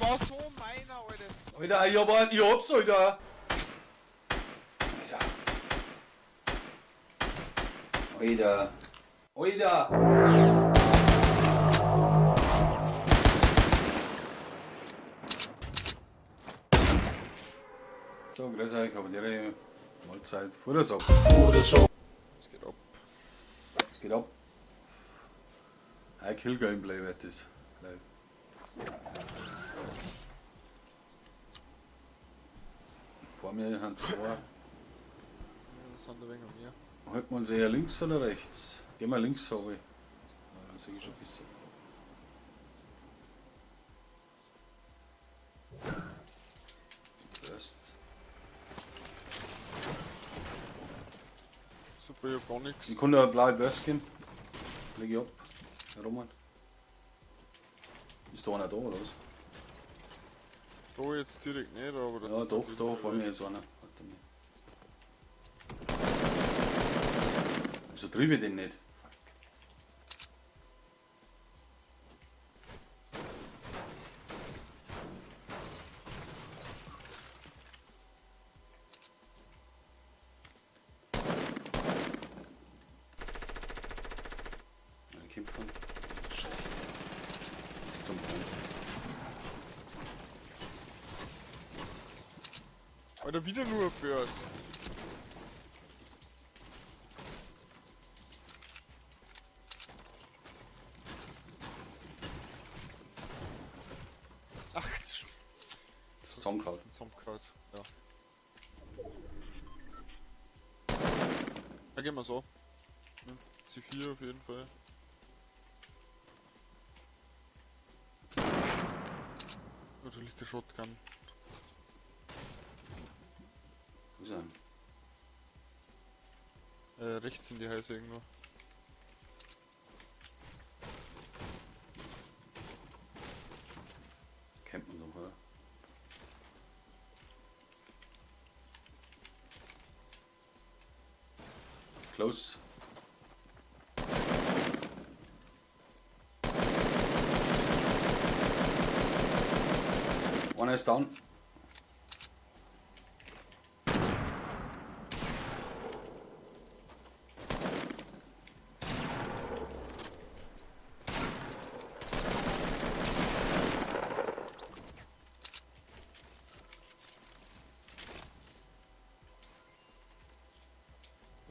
war so meiner, Alter. Jetzt Alter, ich hab einen, ich hab's, Alter! Alter. Alter. Alter! So, grüß euch, aber die Mahlzeit. Futtersack. Es geht ab. Es geht ab. Ein Kill Gameplay wird das. Gleich. Vor mir haben zwei. Ja, das sind ein wenig mehr. Halten wir uns eher links oder rechts? Gehen wir links, habe ich. Ja, dann sehe ich schon besser. First. Super, ich hab gar nichts. Ich kann da eine blaue Burst geben. Leg ich ab. Herr Roman. Ist da einer da oder was? Da jetzt direkt nicht, aber das Ja, sind doch, auf jeden da Fall vor mir welche. ist einer. Warte mal. Wieso triff ich den nicht? Fuck. Ein Kämpfer. Scheiße. Nichts zum Brennen. Alter, wieder nur ein Burst. Ach, das Zusammengehauen. ist ein Zusammengehauen, ja. Da gehen wir so. Mit C4 auf jeden Fall. Natürlich die Shotgun. Wo ist er? Rechts in die Häuser irgendwo. Kennt man doch, oder? Close. One is down.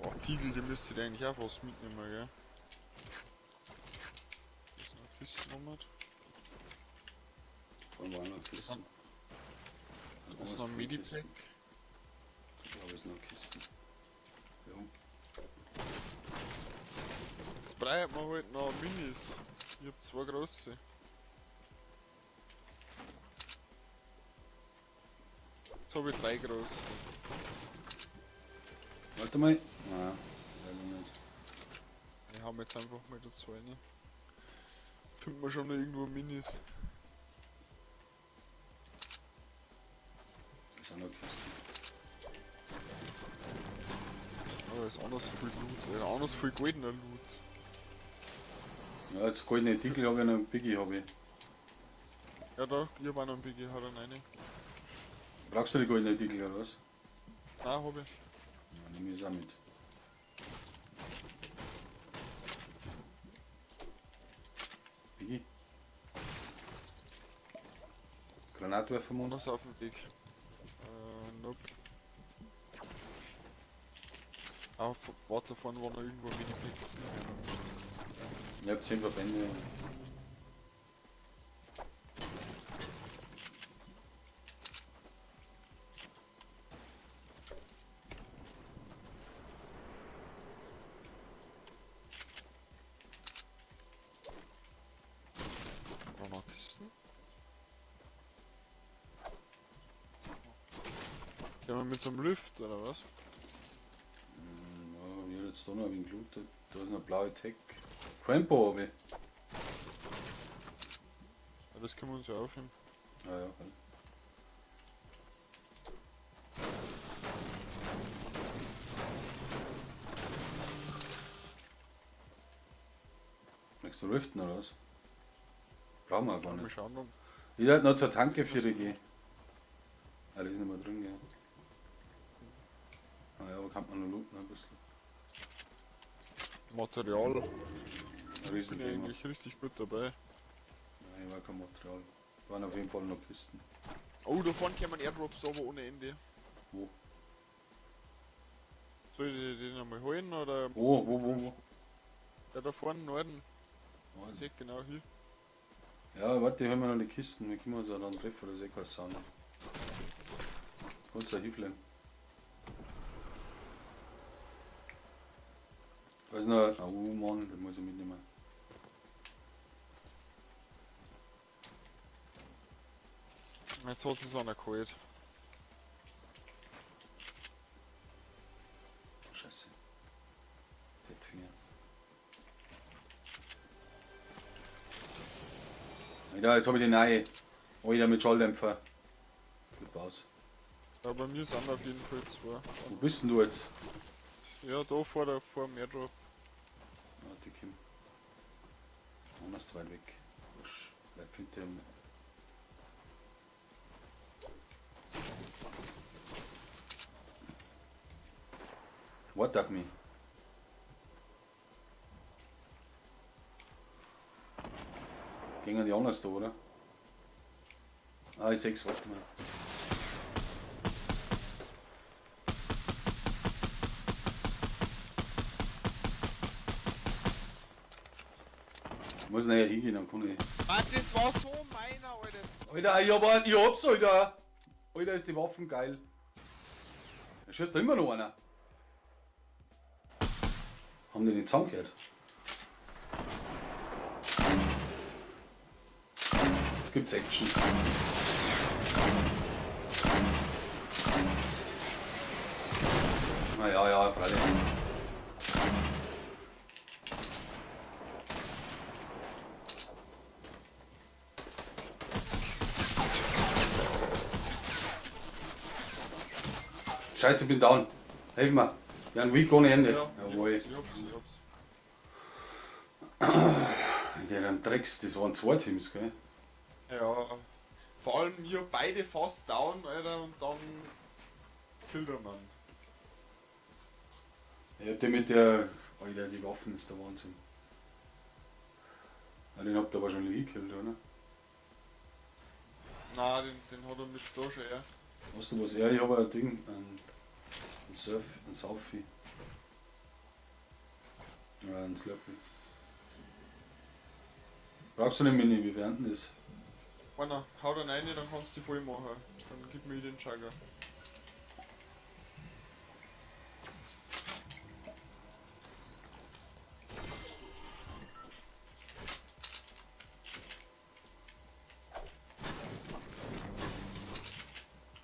Boah, Tiegel, die müsstet ihr eigentlich auch was mitnehmen, gell? Das ist noch eine Kiste nochmal. Wollen wir auch noch Kisten? Das ist noch ein Medipack. Ich glaube, es sind noch Kisten. Ja. Jetzt braucht man halt noch Minis. Ich hab zwei große. Jetzt hab ich drei große. Warte mal. Nein, leider nicht. Ich hau mir jetzt einfach mal dazu rein. Findet man schon noch irgendwo Minis. Das sind noch Kisten. Aber ist anders viel Loot. Anders viel goldener Loot. Ja, jetzt goldene Tiegel habe ich noch einen Biggie habe ich. Ja, da, ich hab auch noch einen Biggie, hau dann rein. Brauchst du die goldene Tiegel oder was? Nein, hab ich. Ja, nehme ich es auch mit. Biggie? Granatwerfer Mund? Anders auf dem Weg. Nope. Ah, warte, vorne war noch irgendwo ein Minipack. Ich hab 10 Verbände. Oder noch Kisten? Gehen wir mit so einem Lift oder was? Ja, ich hab jetzt da noch ein wenig gelootet. Da ist noch blaue Tech. Crampo hab ich. Ja, das können wir uns ja aufheben. Ja, ja, okay. Möchtest du riften oder was? Brauchen wir gar Mal nicht. schauen, ob Ich hätte noch zur Tanke für die gehen. Ah, die ist nicht mehr drin, gell. Ah ja, aber kann man noch looten ein bisschen. Material. Ein Bin ich Riesenthema. eigentlich richtig gut dabei. Nein, war kein Material. Waren auf jeden Fall noch Kisten. Oh, da vorne kämen Airdrops aber ohne Ende. Wo? Soll ich den einmal holen oder? Wo? Ja, da vorne Norden. Wo? Ich seh genau hier. Ja, warte, ich hol mir noch die Kisten. Wir können uns ja dann treffen, das ist eh kein Sound. Kannst du da hinfliegen. Da ist noch. Oh Mann, den muss ich mitnehmen. Jetzt hat es einer geholt. Scheiße. Fettfinger. Alter, jetzt hab ich die neue. Alter, mit Schalldämpfer. Flip aus. Ja, bei mir sind auf jeden Fall zwei. Wo bist denn du jetzt? Ja, da vor dem Airdrop. Warte, Kim. Anders weit weg. Wusch, bleib hinter ihm. Warte auf mich. Gingen die anders da, oder? Ah, ich seh's, warte mal. Ich muss nachher hingehen, dann kann ich. Mann, das war so meiner, Alter. Jetzt Alter, ich hab's, Alter! Alter, ist die Waffen geil. Da schießt da immer noch einer. Haben die nicht zusammengehört? Jetzt gibt's Action. Na ja, ja, freilich. Scheiße, ich bin down. Helf mir. Ja, ein Weak ohne Ende. Ja, Jawohl. ich hab's. Der dann Drecks, das waren zwei Teams, gell? Ja, vor allem wir beide fast down, Alter, und dann killt er man. Ja, der mit der. Alter, die Waffen ist der Wahnsinn. Ja, den habt ihr wahrscheinlich gekillt, oder? Nein, den hat er mit da schon, ja. Weißt du was? Ja, ich habe ein Ding, ein Surf, ein Saufi. Ja, ein Slurpee. Brauchst du eine Mini? Wie wäre denn das? Einer, hau dann rein, dann kannst du die voll machen. Dann gib mir den Jagger.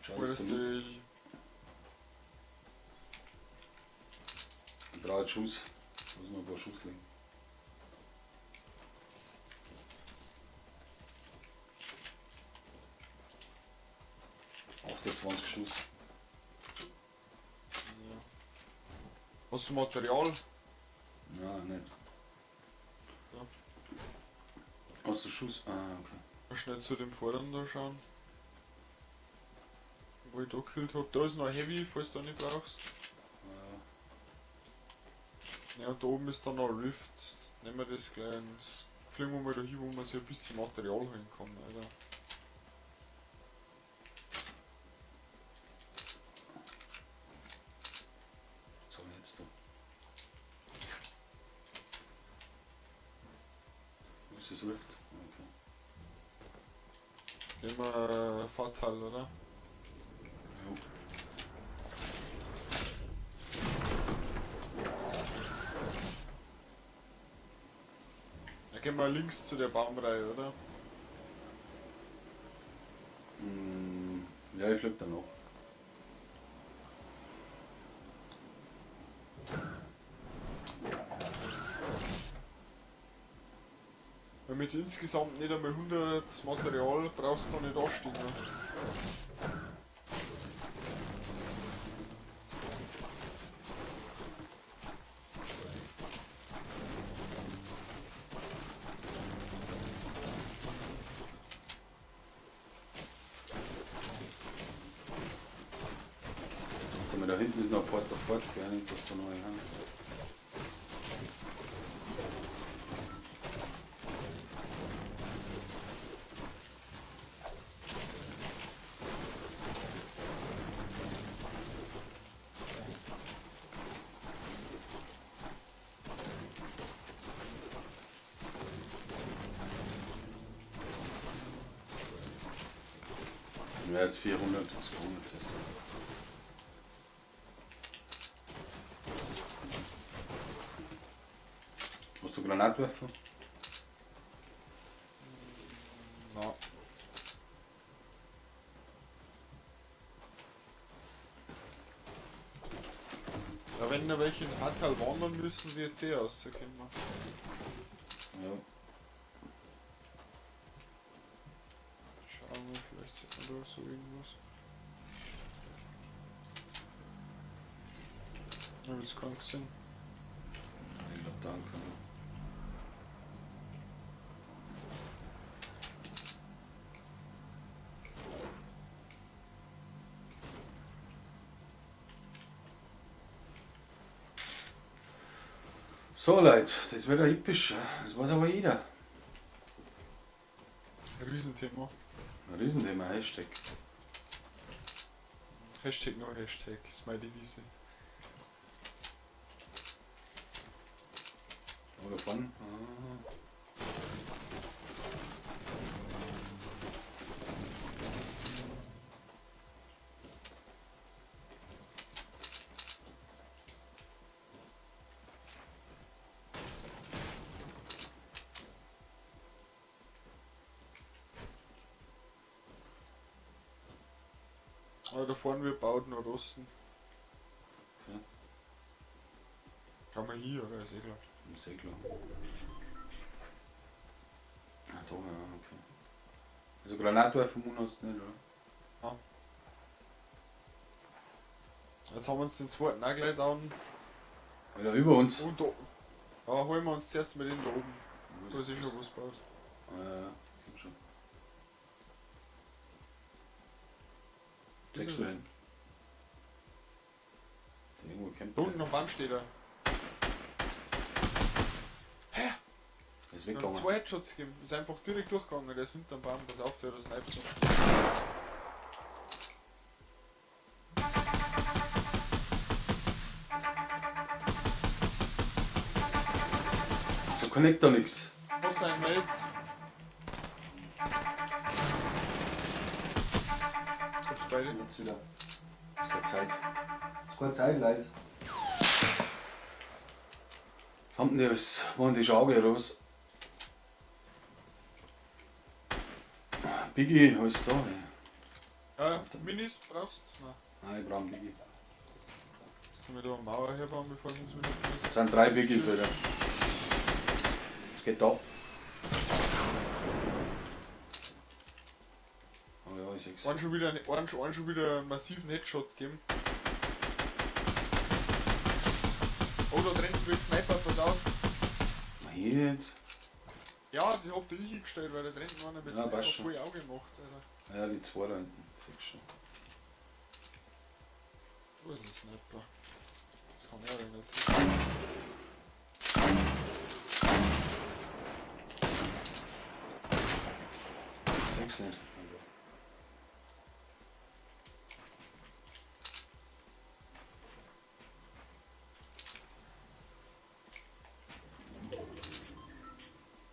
Schau, Oder dass ist du die. Ich brauche einen Schuss. Ich muss noch ein paar Schuss legen. 28 Schuss. Ja. Hast du Material? Nein, nicht. Ja. Hast du Schuss? Ah, okay. Schnell zu dem vorderen da schauen. Wo ich da gekillt hab. Da ist noch Heavy, falls du nicht brauchst. Ja. Ja, und da oben ist dann noch Rift. Nehmen wir das gleich und fliegen wir mal da hin, wo man sich ein bisschen Material holen kann, Alter. So, und jetzt da. Wo ist das Rift? Okay. Nehmen wir Fahrteil, oder? Jo. Dann gehen wir links zu der Baumreihe, oder? Ja, ich flieg dann noch. Weil mit insgesamt nicht einmal 100 Material brauchst du noch nicht ansteigen. Mal, da hinten ist noch ein Porter fort, gell? Nicht, dass da noch einer. Mehr als 400, das kann nicht sein. Hast du Granatwerfer? Na. Ja, wenn da welche in Fatal wandern müssen, die jetzt eh rauskommen. Ja. Schauen wir, vielleicht sieht man da so irgendwas. Ich hab jetzt gar nicht gesehen. Ich glaube, danke. So Leute, das wird ein episch, das weiß aber jeder. Riesenthema. Ein Riesenthema, Hashtag. Hashtag no Hashtag ist meine Devise. Oder vorne? Ah. Aber da fahren wir baut Nordosten. Ja. Schauen wir hier, oder? Ist eh klar. Ist eh klar. Ah, da, ja, okay. Also Granatwerfer hast du nicht, oder? Ja. Jetzt haben wir uns den zweiten auch gleich down. Alter, über uns. Und da. Ja, holen wir uns zuerst mal den da oben. Da ist eh schon was gebaut. Ja, ja, komm schon. Checkst du den? Der irgendwo campt. Da unten am Baum steht er. Hä? Ist Wir haben weggegangen. zwei Headshots gegeben. Ist einfach direkt durchgegangen. Der ist hinterm Baum. Pass auf, der hat das Sniper. So connect da nix. Hab sein Mate. Hab's beide. Jetzt wieder. Ist keine Zeit. Ist keine Zeit, Leute. Was haben denn die alles? Machen die schon Auge raus? Biggie, alles da. Ey. Ja, Minis brauchst du? Nein. Nein, ich brauch einen Biggie. Sollen wir da eine Mauer herbauen, bevor sie uns wieder verlassen? Es sind 3 Biggies, Alter. Es geht da. Oh ja, ich seh's. Einen schon wieder einen massiven Headshot gegeben. Oh, da drin wird Sniper, pass auf. Mal hier jetzt. Ja, die hab ich hingestellt, weil da drin waren ein Ja, Sniper passt schon. voll Auge gemacht, Alter. Ja, die 2 da hinten. Ich seh's schon. Wo ist ein Sniper? Das kann er nicht. Sechs nicht.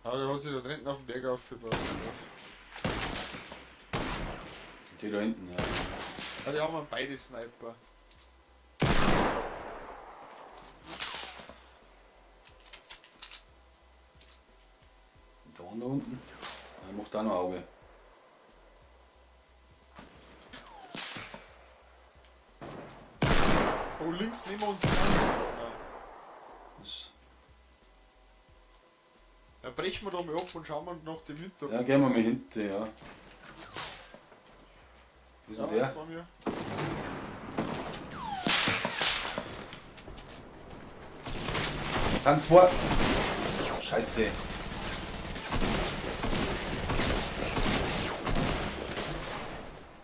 Ja, der hat sich da dritten auf den Berg aufgebaut. Die da hinten, ja. Ja, die haben beide Sniper. Da unten. Er macht auch noch Auge. Oh, links nehmen wir uns an. Was? Ja, brechen wir da mal ab und schauen wir nach dem Hintergrund. Ja, gehen wir mal hinten, ja. Wo ist denn Ja, der? das war mir. Sind zwei. Scheiße.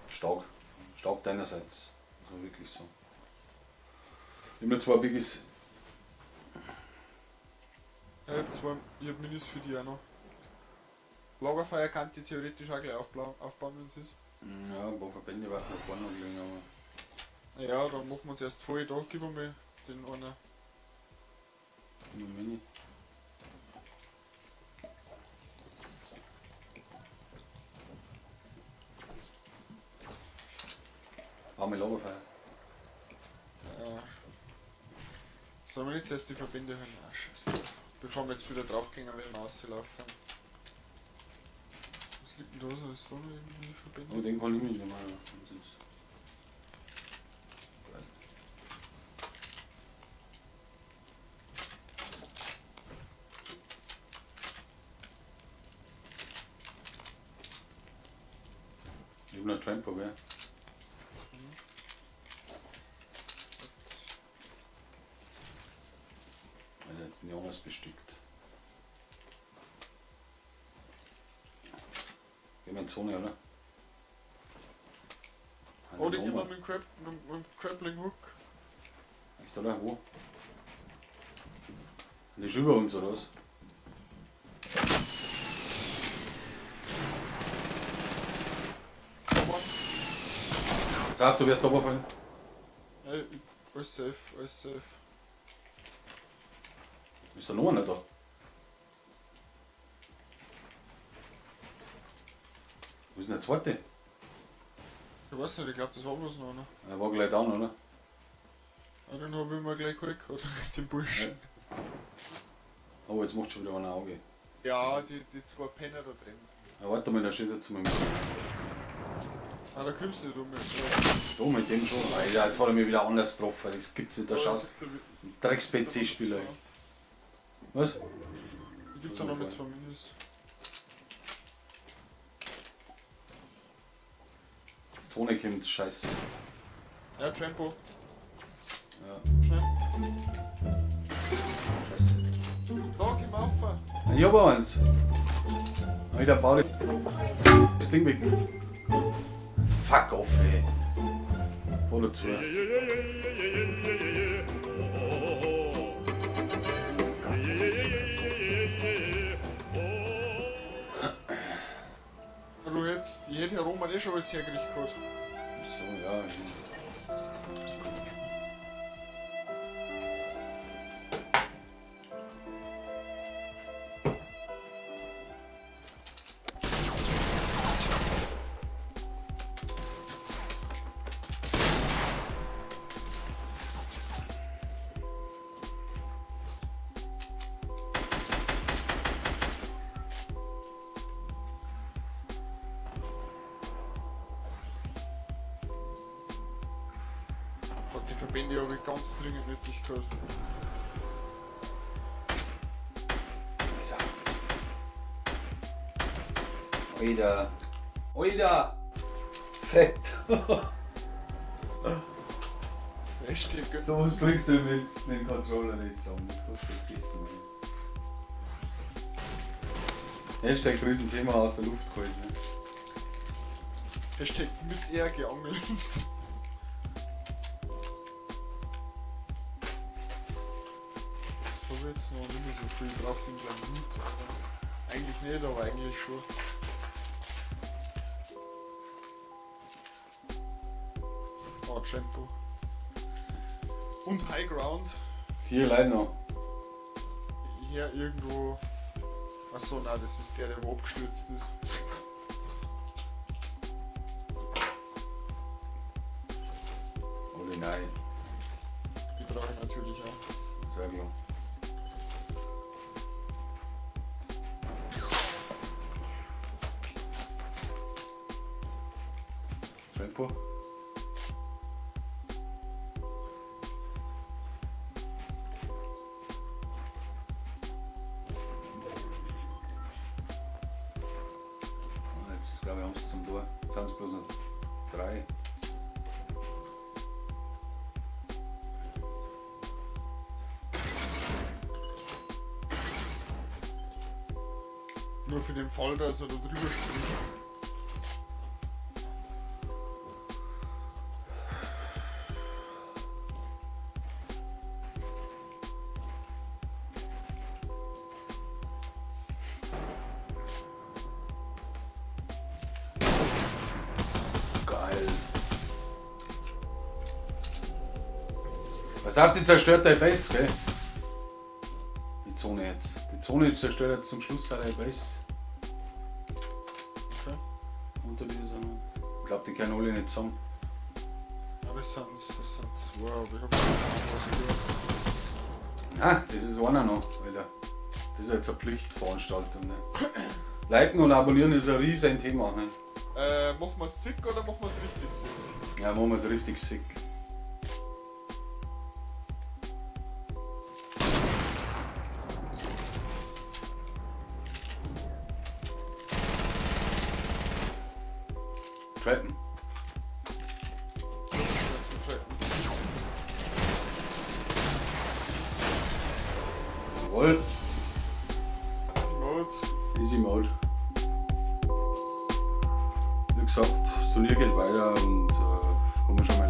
Stark. Stark deinerseits. Also wirklich so. Ich hab noch zwei Biggies. Ja, ich hab zwei, ich hab Minis für die auch noch. Lagerfeuer kann die theoretisch auch gleich aufbauen, wenn es ist. Ja, ein paar Verbände warten noch vorne gelegen, aber. Ja, dann machen wir uns erst voll. Da gib mir den einen. Nur Mini. Bau mir Lagerfeuer. Ja. Sollen wir nicht zuerst die Verbände hören? Ah, scheiße. Bevor wir jetzt wieder draufgehen, wenn wir rauslaufen. Was liegt denn da so? Ist da noch irgendwie Verbände? Oh, den kann ich mitnehmen. Ja. Das ist geil. Ich hab noch einen Trampo, gell? Alter, ich bin ja anders bestückt. Gehen wir in die Zone, oder? Oh, die gehen wir mit dem, Grappling Hook. Echt, oder? Wo? Die ist über uns, oder was? Pass auf, du wirst runterfallen. Ja, alles safe, alles safe. Ist da noch einer da? Wo ist denn der zweite? Ich weiß nicht, ich glaube, das war bloß noch einer. Er war gleich down, oder? Ah, den hab ich mir gleich geholt gehabt, den Burschen. Ja. Oh, jetzt macht schon wieder ein Auge. Ja, die zwei Penner da drin. Ja, warte mal, da schießt jetzt mal mit. Ah, da kommst du nicht um jetzt. Da mit dem schon. Alter, jetzt hat er mich wieder anders getroffen. Das gibt's nicht, der Scheiß. Drecks-PC-Spieler, echt. Was? Ich geb da noch mit zwei Minis. Zone kommt, scheiße. Ja, Trampo. Ja. Schnell. Scheiße. Da, komm auf. Ich hab auch eins. Alter, bau das Ding weg. Fuck off, ey. Voll dazu. Du hättest, ich hätte ja Roman eh schon alles hergekriegt gehabt. So, ja. Die Verbände habe ich ganz dringend nötig gehabt. Alter. Alter. Alter. Fett. Hashtag So was kriegst du mit dem Controller nicht zusammen. Das kannst du vergessen. Hashtag Riesenthema aus der Luft geholt. Ne? Hashtag mit R geangelt. Das habe ich jetzt noch nicht mehr so viel. Ich brauche ihm seinen Hut. Aber eigentlich nicht, aber eigentlich schon. Oh, Shampoo. Und High Ground. 4 Leute noch. Hier irgendwo. Achso, nein, das ist der, der wo abgestürzt ist. Oh nein. Die brauche ich natürlich auch. Sehr klar. Trampo. Ah, jetzt glaube ich haben sie zum Tor. Jetzt sind es bloß noch 3. Nur für den Fall, dass er da drüber springt. Pass auf, die zerstört deine Base, gell? Die Zone jetzt. Die Zone zerstört jetzt zum Schluss auch deine Base. Okay. Unter dir sind. Ich glaube, die können alle nicht zusammen. Ja, das sind zwei, aber ich hab keine Ahnung, was ich tue. Ah, das ist einer noch, Alter. Das ist jetzt eine Pflichtveranstaltung, ne? Liken und abonnieren ist ein riesen Thema, ne? Machen wir's sick oder machen wir's richtig sick? Ja, machen wir's richtig sick. Trappen. Jawohl. Easy Mode. Easy Mode. Wie gesagt, das Turnier geht weiter und kann man schon mal